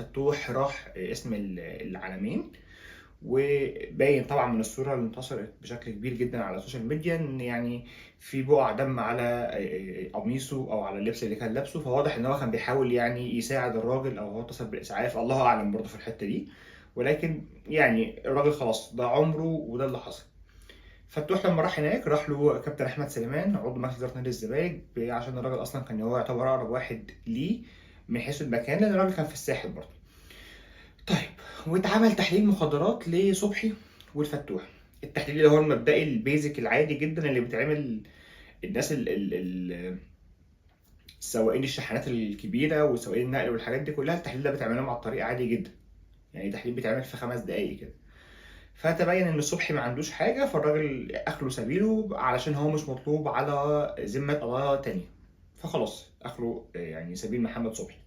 فتوح راح اسم العلمين، وباين طبعا من الصورة اللي انتشرت بشكل كبير جدا على ال social media ان يعني في بقع دم على قميصه او على اللبس اللي كان لابسه، فواضح ان هو كان بيحاول يعني يساعد الراجل او هو اتصل بالاسعاف، الله اعلم برضه في الحتة دي، ولكن يعني الراجل خلاص ده عمره وده اللي حصل. فتوح لما راح هناك راح له كابتن احمد سليمان عضو مجلس ادارة نادي الزمالك، عشان الراجل اصلا كان هو يعتبر اقرب واحد ليه من حيث المكان، لان الراجل كان في الساحل برضه. طيب، واتعمل تحليل مخدرات لصبحي والفتوح، التحليل اللي هو المبدئي ال basic العادي جدا اللي بيتعمل الناس ال ال ال سواقين الشحنات الكبيرة وسواقين النقل والحاجات دي كلها، التحليل ده بيتعمل لهم على الطريق عادي جدا، يعني تحليل بيتعمل في 5 دقائق كده. فتبين ان صبحي ما عندوش حاجة، فالراجل اخله سبيله علشان هو مش مطلوب على ذمه قضايا تانية، فخلاص اخله يعني سبيل محمد صبحي.